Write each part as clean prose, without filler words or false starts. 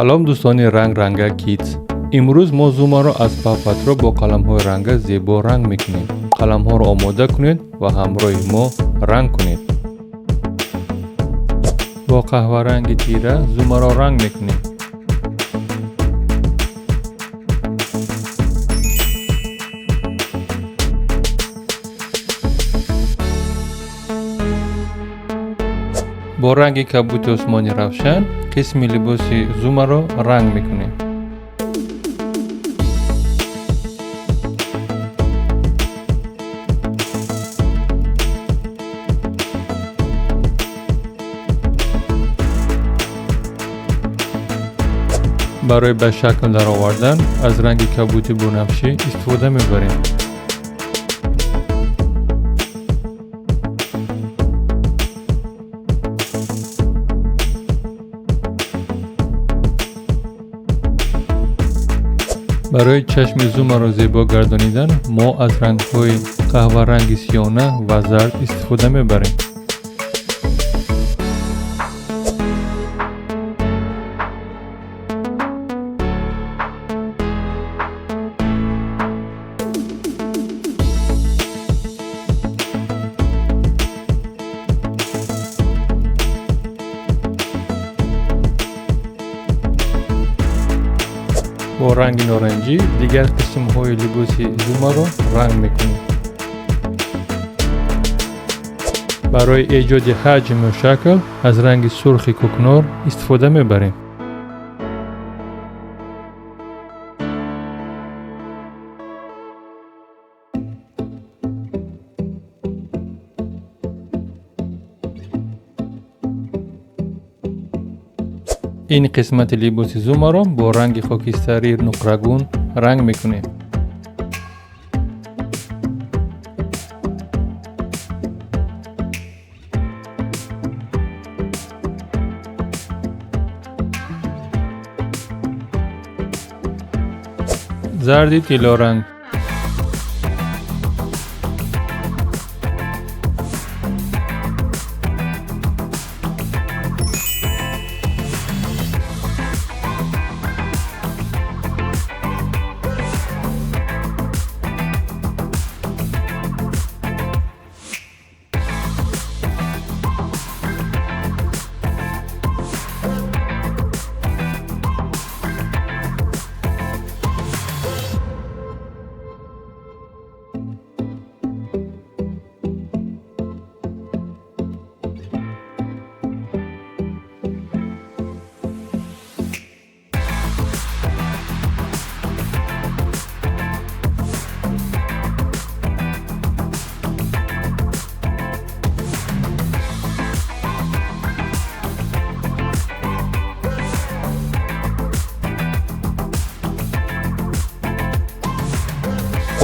Салом дӯстони Ранг Ранга Kids. Имрӯз мо Зумаро аз Paw Patrol бо қаламҳои ранга зебо ранг мекунем. Қаламҳоро омода кунед ва ҳамроҳи мо ранг кунед. Бо қаҳваранги тира Зумаро ранг мекунем. Бо ранги кабути осмони равшан қисми либоси Зумаро ранг мекунем. Барои ба шакл даровардан аз ранги кабути бунафшӣ истифода мебарем. Барои чашми Зумаро зебо гардонидан мо аз рангҳои қаҳваранги сиёна ва зард истифода мебарем. Бо ранги норанҷӣ дигар қисмҳои либоси Зумаро ранг мекунем. Барои эҷоди ҳаҷму шакл аз ранги сурхи кӯкнор истифода мебарем. Ин қисмати либоси Зумаро бо ранги хокистарии нуқрагун ранг мекунем. Зарди тиллоранг.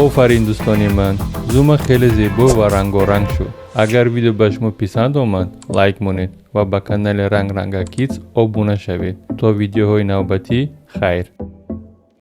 Офарин дӯстони ман, Зума хеле зебо ва рангоранг шуд. Агар видео ба шумо писанд омад, лайк монед ва ба канали Ранг Ранга Kids обуна шавед. То видеоҳои навбатӣ, хайр.